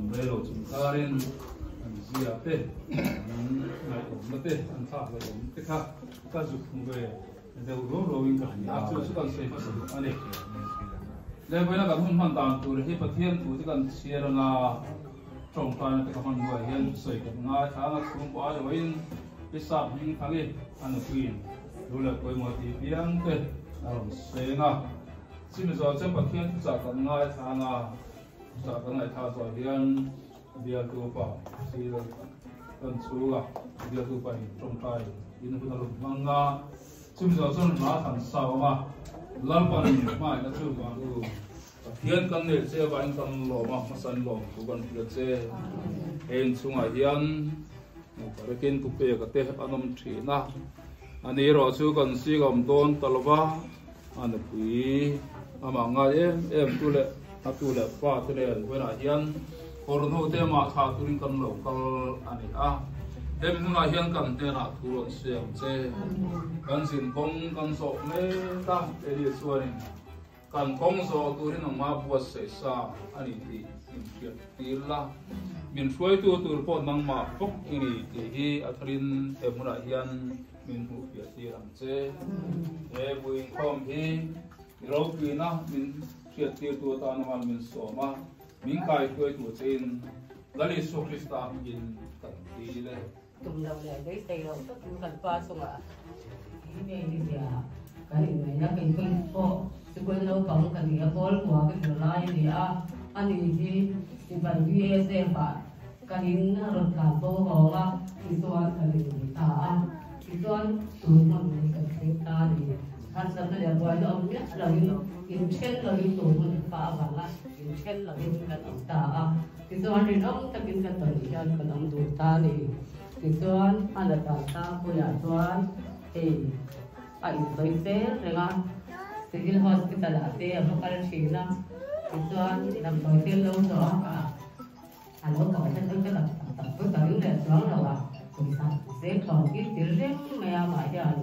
Dam rei lo chung karin an zia te, an ngaihawmna te, an thlak hlauhawm te kha ka zuk hmu ve deuh ruau ruauin ka hria a, chu chu kan sawi hmasa duh a ni. Lehvawiina kan hun hman dan tur hi Pathian thu chu kan chhiar anga tawngtaina te ka hman hnuaiah hian sawi kan ngai thla anga chhungkaw aiawhin i sap hming thangi a nupuiin lu leh pawimawh tih piang te a rawn seng a. Chimi zawh chuan Pathian thuchah kan ngai thla anga Chutah kan ngaihthah zawh hian bialtu pa sir kan chhunga bialtu pa in tawngtai in hun a rawn hmang a, chumi zawh chuan hla kan sa awm a, Lalpan hmaina chu vang u, Pathian kan neih che avangin kan lawm a, hmasa in lawm thu kan hria che. Heng chhungah hian hmuhparekin pu peka te an awm thin a, ani erawh chu kan sing a awm dawn ta lo va, A nupui amah ngai em em tu leh a tu leh pa te nen vawiinah hian kawr hnu te amah thlah turin kan lo kal a ni a. Hemi hmunah hian kan hnenah thu rawn siam che. Kan zin kawng kan zawh mek a, Elia chuanin kan kawng zawh turin nangmah buatsaih sa a ni tih min hriat tir la. Min hruaitu tur pawh nangmah bawk i ni tih hi a tharin he hmunah hian Min hmuh fiah tir ang che. He buinkhawm hi i ropuina min hriat tirtu atan aman min sawm a, min kaihruaitu chein Lal Isua Krista hmingin kan dil e. Tum lo leh beisei loh takin kan pa chungah hi ngei ni zia kan inngaihna kei pawh sikul naupang ka ni a, pawl kua ka zir lai a ni a, ani hi sipai BSF ah Kan in a rawn tlan bo vawng a, tichuan kan inui ta a. Tichuan tun hmun hi kan thleng ta a ni. Harsatna leh buaina awm miah loin, inthen loin tun hun pa avanga inthen loin kan awm ta a. Tichuan rinawm takin kan pahnih hian kan awm duh ta a ni. Tichuan a la tan tlangpuiah chuan hei a insawi zel reng a, Civil Hospital ah te a va kal thin a. Tichuan damdawi te lo zawh a. A lo kal hret chu ka tak tak chu ka ring leh chuang lo a, pawisa zel thawm tir tir reng mai a mah hian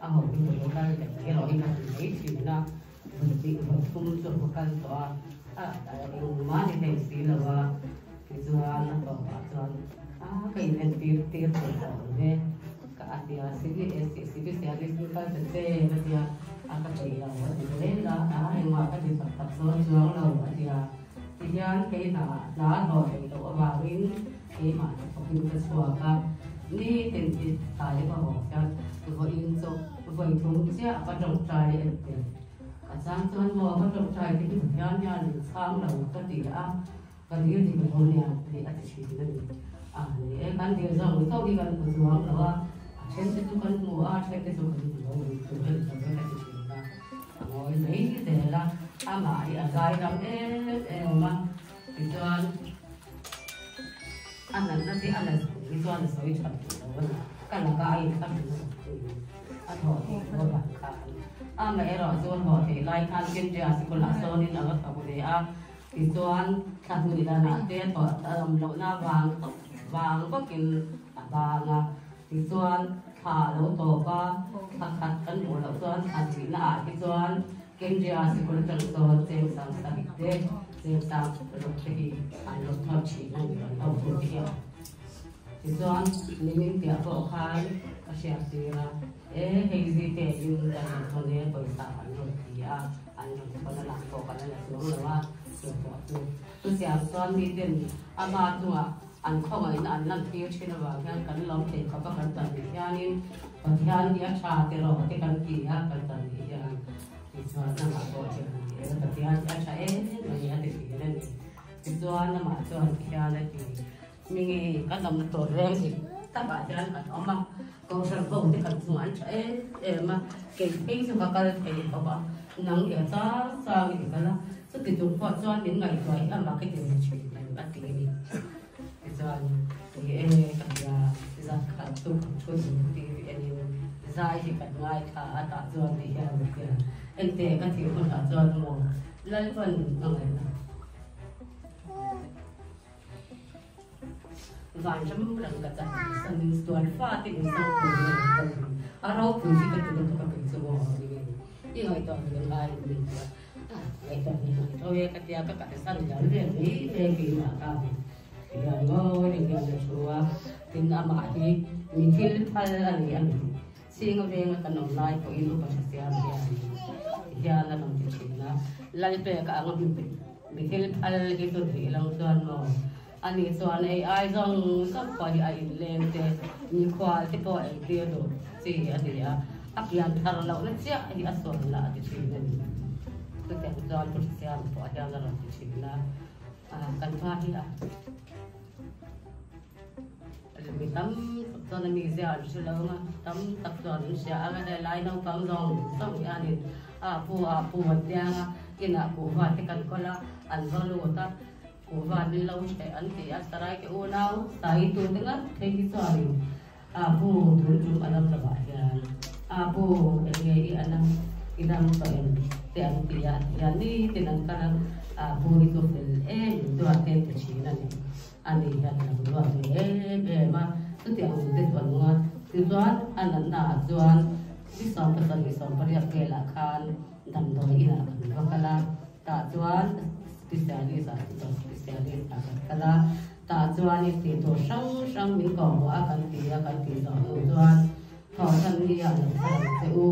a ho chu ka lo kal leh mai erawh hi ka ti mai thin a, vawi hnih vawi thum chu ka kal tawh a, a engmah ni thei si lo a, tichuan a tawpah chuan a ka in tir tir thei tawh lo ve ka a ti a, civil service kal ta che ka ti a, a ka peih lo a ti zel a, a engmah ka ti tak tak dawn chuang lo a ti a. Tihian kei hna hna hlawh theih loh avangin keimah te thawkin ka chhuak a, nitin hi tlai ka haw hian vawiin chu vawi thum chiah ka tawngtai en tel. A chang chuan maw ka tawngtai te hi Pathian hian min chhang lo ka ti a, ka dil dik lo nia tih a ti thin a ni. A ni e, kan dil zawng zawng hi kan hmu chuang lo a, a then te chu kan hmu a, a then te chu kan hmu lo a ni tur a ni lo e ka ti thin a. A ngawi mai zel a, amah hi a zai dam em em a, tichuan a natna te a la zung hi chuan a sawi tha duh lo a ni, ka laka a inthla hmu nasa thin a thawh theih loh avang khan. Amaherawh chu a thawh theih lai khan Kendria sikulah sawnin a va thawk ve a, tichuan thla hnih danah te a thawh a awm lohna vang vang bawkin a bang a, Tichuan, thla a lo tawp a, thla khat kan hmuh loh chuan thla hnihna ah hi chuan Kendria sikul atang chuan cheng sang sarih te, cheng sang ruk te hi an rawn thawn thin a ni, an ho tur hian. Tichuan, nimin piah pawh khan ka hriat tir a, e hei zite in kan rawn thawn e, pawisa an rawn ti a, an rawn thawn a lang pawh kan la chuang lo a, chu pawh chu. Chutiang chuan miten ama chungah An khawngaihna an lantir thin avang hian kan lawm thei khawp a, kan pahnih hianin Pathian hi a tha tiraw te kan ti a, kan pahnih hian tichuan amah pawh chu a ni e, Pathian hi a tha em a ni a ti thin a ni. Tichuan amah chuan Pathian a ti, Mi nge kan awmna tur reng dik takah hian kan awm a, Kohhran ho te kan chungah an tha em em a, kei phei chu ka kal thei khawp a, nang i a chang chang i kal a, chuti chung pawh chuan min ngaihtuah hi amah ka ti ve thin em a ti a ni. Tichuan ni e ka ti a, zan khat chu kan thu dun ti enin zai hi kan ngaithla a tah chuan ti hian a ti a, engte ka tih hunah chuan maw Lalpan a ngaihna. Vanram rang ka chak sanin sual fate in sang pui na in ka pui a ropui hi ka ti lutuk a kei chu maw ni nge i ngaihtuah ve ngai in min ti a ngaihtuah ve ngai tho e ka tia ka kalsan liam vel mai mai keimah ka ni. Tihian ngawi reng hian a thu a, tin amah hi mi thil phal a ni a ni. Chhinga venga kan awm lai pawhin upa tha siam hian tihian a rawn ti thin a, Lalpeka anga mi thil phal hi chu tih lo chuan maw ani chuan ei ai zawng zawng pawh hi a inleng te, mikhual te pawh ei tir duh chi a ni a, a pian thar lohna chiah hi a sawn lah a ti thin a ni. Chutiang chuan Pu Thasiam pawh hian a rawn ti thin a, kan hma hi a. Mi tam tak chuan a mizia an hre lo ang a, tam tak chuan an hria ang a, helai naupang zawng zawng hianin a pu a pu an tiang a, inah kuhva te kan kawl a, an va lut a, kuhva min lo hreh an ti a, sarai te unau sai tu te ngat phei hi chuanin a pu tun tum a lam lovah hian a pu eng nge i an a, i dam tawh em te an ti a, tihian nitin an kal a, a pu hi chu fel em chuan te an ti thin a ni. A ni hian a lo ruat ve em em a, chutiang ang te chu a nung a. Tichuan a natna ah chuan ni 17 18 velah khan damdawi inah kan va kal a, tah chuan specialist ah super specialist ah kan kal a, tah chuan in tih tur hrang hrang min kawhhmuh a kan ti a, kan tih zawh hnu chuan thawhtan ni ah lo kal ang che u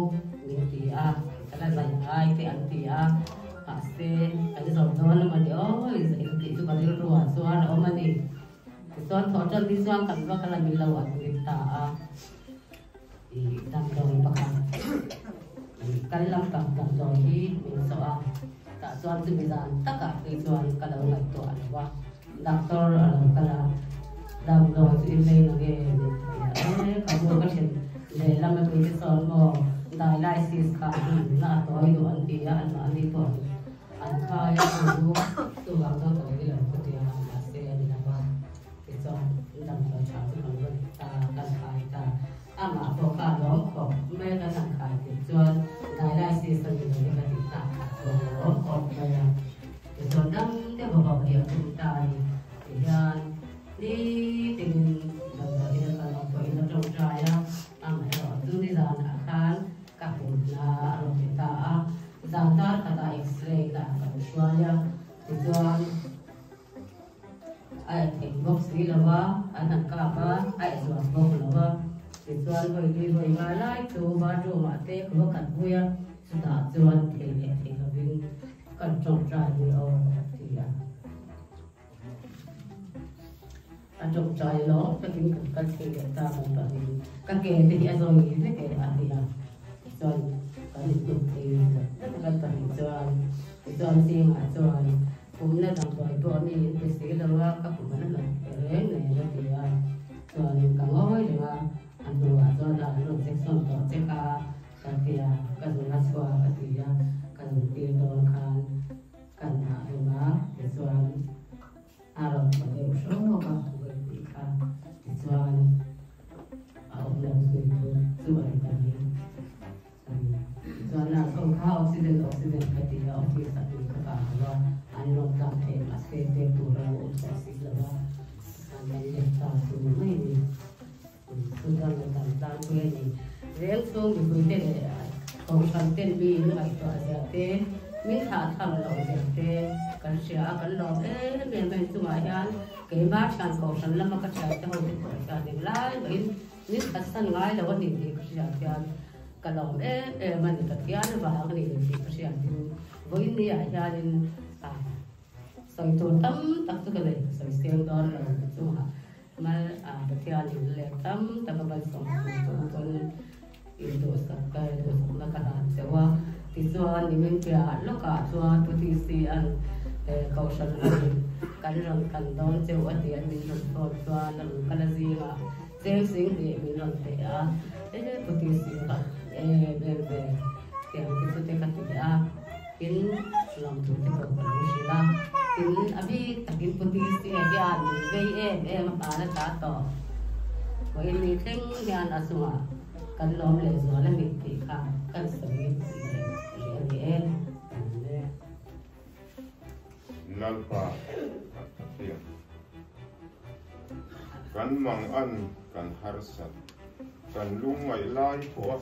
min ti a, ka la zai ngai te an ti a, mahse kan zawh dawn a mawni aw in tih chu ka rilru ah chuan a awm a ni. Tichuan thawhtan ni chuan kan va kal a min lo admit ta a, ih damdawi pakhat ih kal lampang damdawi hi min zawh a, tah chuan chumi zan takah phei chuan ka lo ngaihtuah lo a. Doctor a lo kal a, damdawi chu in lei nange min ti a, e ka bu ka then lehlam a tui te sawn maw dialysis kha a hun na a tawi duh an ti a, anmahni pawh an khai a chu chuvang chuan ka lei lo ka ti a, mahse a ni lo va, tichuan damdawi tha chu kan va ta kan khai ta, amah pawh kha a lawm khawp mai a kan han khai tir chuan dialysis a ni lo hi ka ti ta kha chuan a lawm khawp mai a. Tichuan dam deuh a vauh hi a tum ta a ni. Tihian nitinin damdawiin a kal ang pawhin a tawngtai a, amaherawh chu nizanah khan ka hmu hna a rawn ti ta a. Zan dar khatah x-ray na kan hruai a, tichuan a eh thei bawk si lo a, an han kap a, a eh zual bawk lo a. Tichuan vawi li vawi nga lai chu bathroom ah te ka va khat pui a, chutah chuan thei leh thei lovin Kan tawngtai ni aw a ti a. A tawngtai lawm takin kan kal thei leh ta kan pahin ka ke te hi a zawi vek e a ti a. Chuan kan inhnuk thei zet zet a kan pahnih chuan tichuan zingah chuan pumna damdawi pawh mi in ti si lo a ka pum an la reng nen a ti a. Chuan ka ngawi reng a, a hnuah chuan a an rawn check sawn tawh che kha. Ka ti a, ka zun a chhuak a ti a, ka zun tir dawn khan kan dah rem a, tichuan a rawn thaw deuh hrawk a vawi tih kha, tichuan a awm lo zui chu chu a ni ta mai a ni. Tichuan nurse ho kha oxygen oxygen ka ti a, office ah tui ka kang lo a, an rawn tlang thei mahse pek tur a lo awm tawh si lo a, tikhan kan let ta chu ni mai a ni. Chuan kan dam tlangpui a ni. Rel chhung mipuite leh kohhran ten mi in ngaihtuah zia te, min thlah tham loh zia te kan hria a, kan lawm em em a inchungah hian keimah thian kohhran lama ka thiante ho te pawh hian englai mahin min thatsan ngai lo a ni tih ka hriat hian ka lawm em em a ni. Pathian vang a ni tih ka hriat in vawiin ni ah hianin sawi tur tam tak chu ka nei, sawi seng dawn lo chungah. Mal a Pathian in leh tam tak a malsawm tur chu u pawn in duhsak ka duhsakna ka hlan cheu a. Tichuan nimin piah lawkah chuan Pu TC an Kohhran ho in kan rawn kan dawn cheu a tih an min rawn phone chuan a rawn kal a zingah cheng sing hnih min rawn pe a. E Pu TC kha em em ve tiang te chu te ka ti a. Tin, lawmthu te pawh ka lo hrilh a. Tin, a bik takin Pu TC-a hian min vei em em a hman a ta tawh. Vawiin ni thleng hian a chungah kan lawm leh zual a ni tih kha kan sawi leh rih a ni e. Lalpa kan Pathian, kan mangan kan harsat, kan lungngaih lai pawh a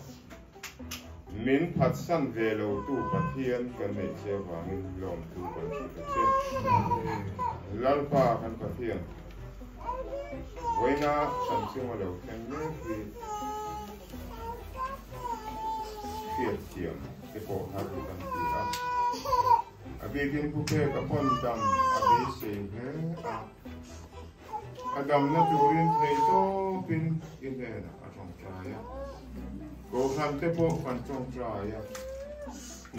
Min phatsan ve lo tu Pathian kan neih che vangin lawmthu kan hrilh a che. Lalpa kan Pathian. Vawiina kan chunga lo thleng mek hi hriatthiam te pawh har kan ti a. A bikin Pu Peka pawn dam a beisei hle a. A damna turin theihtawpin i hnenah a tawngtai a. Kohhran te pawh kan tawngtai a.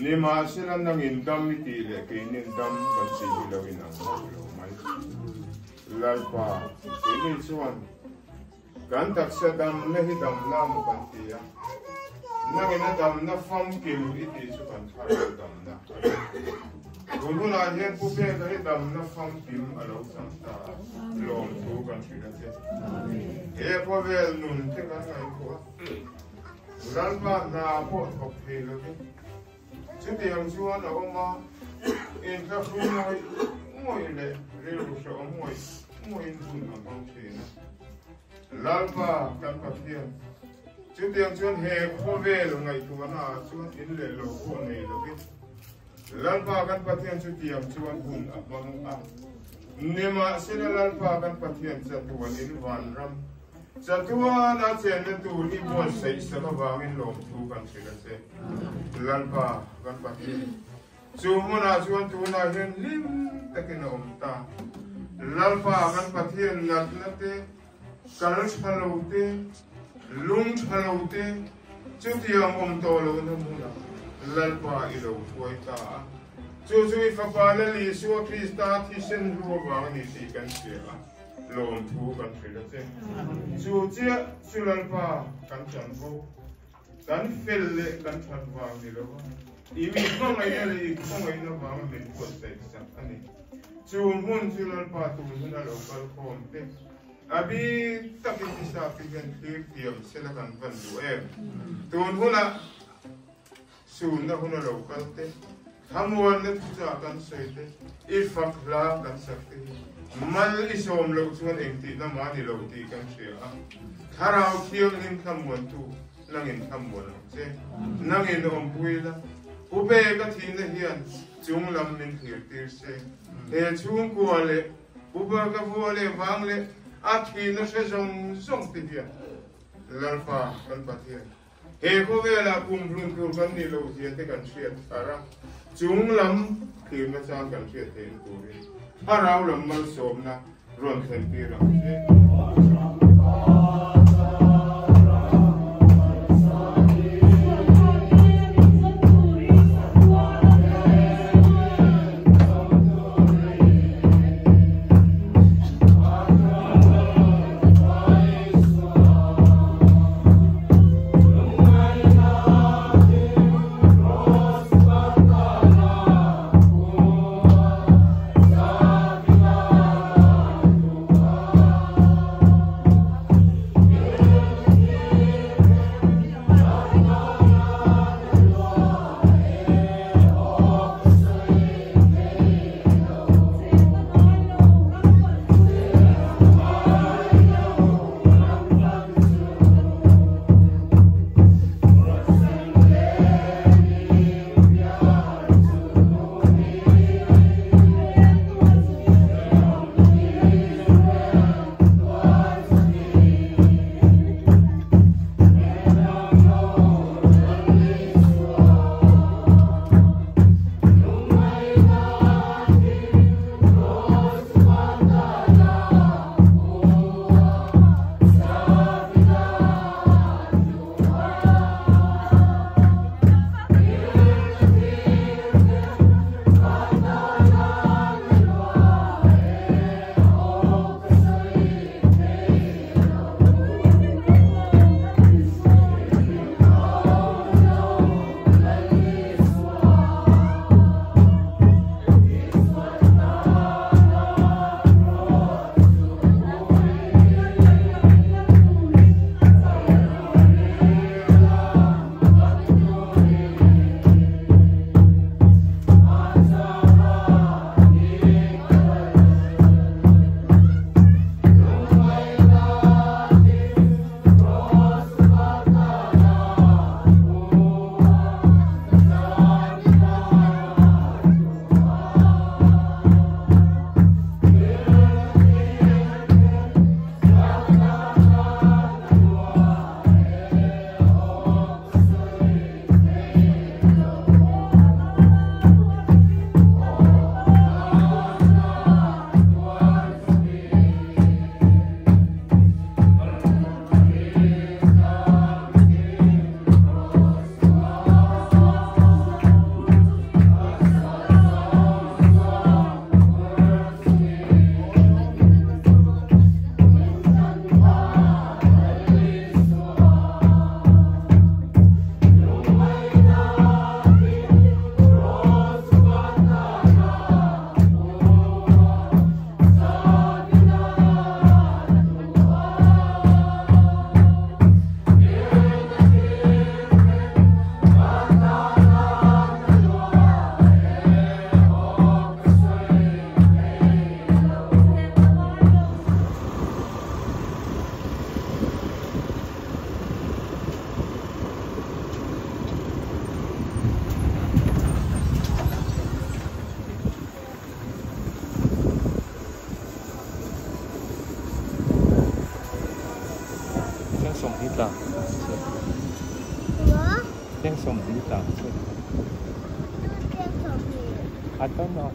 Nimahsela nangin dam i tih leh keinin dam kan tih hi lo inang hauh lo mai. Lalpa, keini chuan kan taksa damna hi damna maw kan ti a, nangin a damna famkim i tih chu kan thlarau damna a ni. Tun hunah hian Pu Peka hi damna famkim a lo chang ta a, lawmthu kan hrilh a che. He khawvel nun te kan ngaihtuah a, Lalpa hna pawh thawk thei lovin chutiang chuan a awm a, inthlahrung ngawih ngawih leh rilru hrehawm ngawih ngawihin hun a hmang thin a. Lalpa kan Pathian, chutiang chuan he khawvel ngaihtuahna ah chuan in leh lo pawh nei lovin Lalpa kan Pathian chutiang chuan hun a hmang a. Nimahsela Lalpa kan Pathian chatuan in vanram Chatuan a chenna tur hi buatsaih sak avangin lawmthu kan hrilh a che. Lalpa kan Pathian, chu hmunah chuan tunah hian hlim takin a awm ta. Lalpa kan Pathian natna te, kal tha lo te, lung tha lo te, chutiang awm tawh lohna hmunah Lalpa i lo hruai ta a. Chu chu i Fapa Lal Isua Krista thisen hlu avang a ni tih kan hria a. Lawmthu kan hrilh a che. Chu chiah chu Lalpa kan chanvo, kan fel leh kan that vang ni lo a, i mi hmangaihna leh i khawngaihna vanga min buatsaih sak a ni. Chu hmun chu Lalpa tun hun a lo kal khawm te, a bik takin i sapi hian thlir thiam sela kan van duh em? Tun hunah Sunna hun a lo kal te, thlamuanna thuchah kan sawi te, i fak hla kan sak te hi mal i sawm loh chuan engtihna mah ni lo tih kan hria a. Thlarau Thianghlim thlamuantu nangin thlamuan ang che. Nangin awmpui la, Pu Peka thihna hian chung lam min thlir tir se. He chhungkua leh Pu Peka vua leh vang leh a thihna hre zawng zawng te hian Lalpa kan Pathian He khawvelah kum hlun tur kan nih loh zia te kan hriat thar a, chung lam thirna chang kan hriat theihna turin thlarau lam malsawmna rawn thlen tir ang che. 20 tla cheng 20 tla I don't know.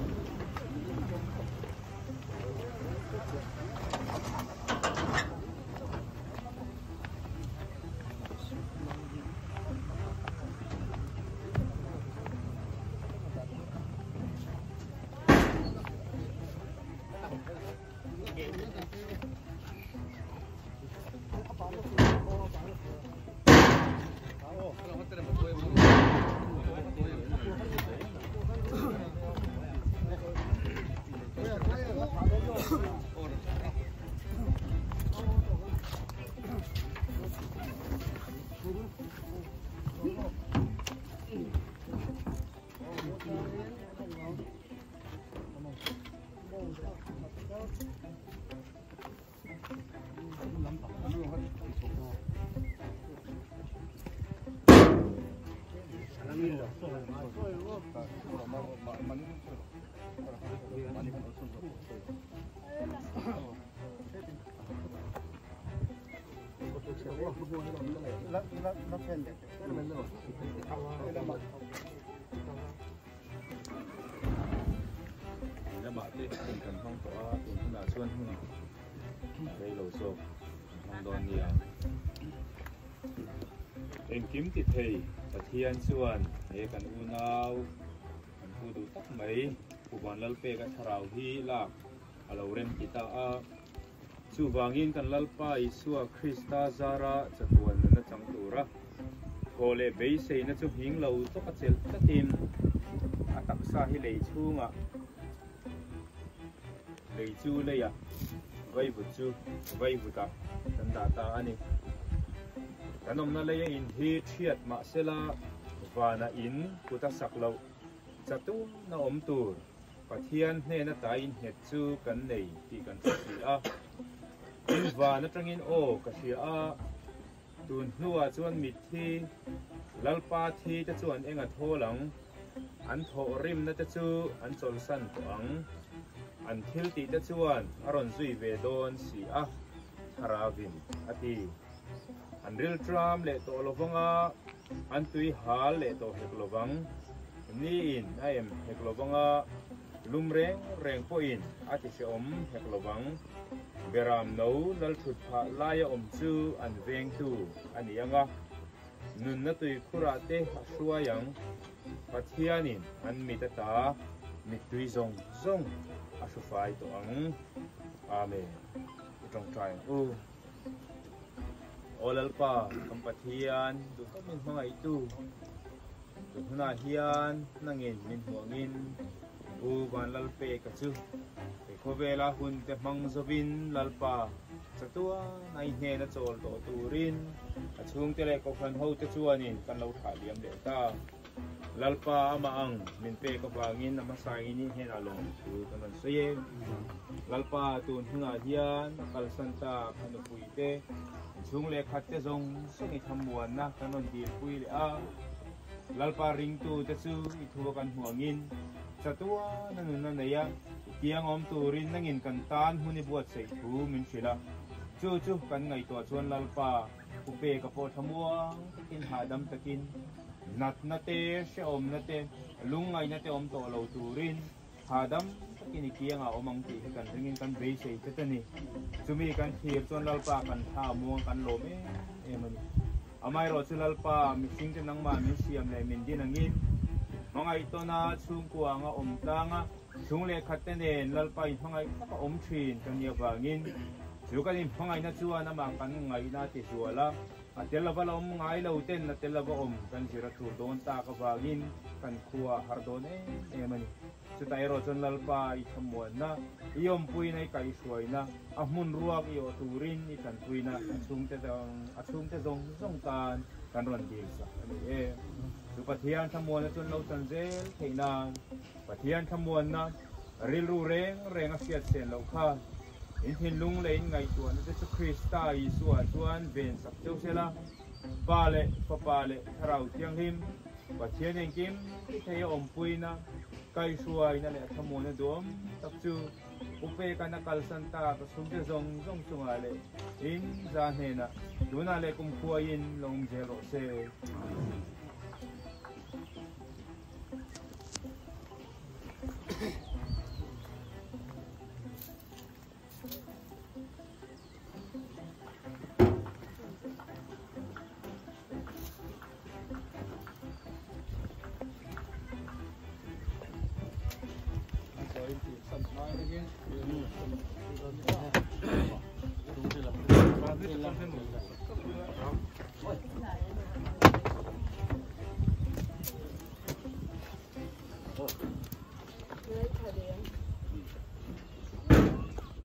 Lamah te hun kan hmang tawh a, tun hunah chuan hun rei lo zawk kan hmang dawn nia. Engkim ti thei Pathian chuan he kan unau kan pu duh tak mai Pu Vanlalpeka thlarau hi lak a lo rem ti ta a. Chuvangin kan Lalpa Isua Krista zara chatuan nunna chang tura thaw leh beiseina chu nghing lo tawka chelh tlatin a taksa hi lei chhungah lei chu leiah vaivut chu vaivutah kan dah ta a ni. Kan awmna leia in hi thiat mahsela vana in kut a sak loh chatuna awm tur Pathian hnena tai innghet chu kan nei tih kan hre si a. Tin van atangin aw ka hria a, tun hnuah chuan mitthi Lalpa thi te chuan eng a thawl ang, an thawh rimna te chu an chawlhsan tawh ang, an thil tih te chuan a rawn zui ve dawn si a, Thlarauin a ti. An rilṭam leh tawh lovang a, an tui hal leh tawh hek lovang. Niin a em hek lovang a, lum reng reng pawhin a ti hrehawm hek lovang. Beram no lal thut phah laia awm chu an vengtu a ni ang a, nunna tui khurah te a hruai ang. Pathianin an mit ata mittui zawng zawng a hru fai tawh ang. Amen. I tawngtai ang u. Aw Lalpa, kan Pathian, duh tak min hmangaihtu, tun hunah hian nangin min hmuangin U Vanlalpeka chu he khawvela hun te hmang zovin Lalpa chatuan a i hnena chawl tawh turin a chhungte leh kohhran hote chuanin kan lo thlah liam leh ta. Lalpa amah ang min pek avangin a hmasain i hnenah lawm thu kan rawn sawi e. Lalpa tun hunah hian a kalsan tak a nupui te, inchhung leh khat te zawng zawng i thlamuanna kan rawn dilpui leh a. Lalpa ringtu te chu i thu a kan hmuh angin chatuan a nunna nei a, i tiang awm turin nangin kan tan hmun i buatsaih thu min hrilh a. Chu chu kan ngaihtuah chuan Lalpa upe ka pawh thlamuang takin hahdam takin Natna te, hrehawmna te, lungngaihna te awm tawh lo turin hahdam takin i kiangah awm ang tih hi kan ringin kan beisei tlat a ni. Chumi kan thlir chuan Lalpa kan thla a muang kan lawm em em a ni. Amaherawh chu Lalpa, mihringte nangmah min siam leh min din angin hmangaih tawna chhungkua anga awm tlanga chhung leh khatte nen Lalpa inhmangaih taka awm thin kan nih avangin chu kan inhmangaihna chuan amah kan ngaihna a tizual a. A tel lova la awm ngai lo ten a tel lova awm kan zir a tul dawn tak avangin kan khua a har dawn em em a ni. Chutah erawh chuan Lalpa i thlamuanna, i awmpuina, i kaihhruaina, a hmun ruak i awh turin i tanpuina a chhungte a chhungte zawng zawng tan kan rawn dil sak a ni e. Chu Pathian thlamuanna chuan lo chan zel theih nan Pathian thlamuanna rilru reng reng a hriat sen loh kha In thinlung leh in ngaihtuahna te chu Krista Isua chuan ven sak cheu se la, Pa leh Fapa leh Thlarau Thianghlim, Pathian engkim ti thei a awmpuina, kaihhruaina leh a thlamuanna duhawm tak chu Pu Peka'n a kalsan tak a chhungte zawng zawng chungah leh in za hnenah tunah leh kumkhuaiin lo awm zel rawh se.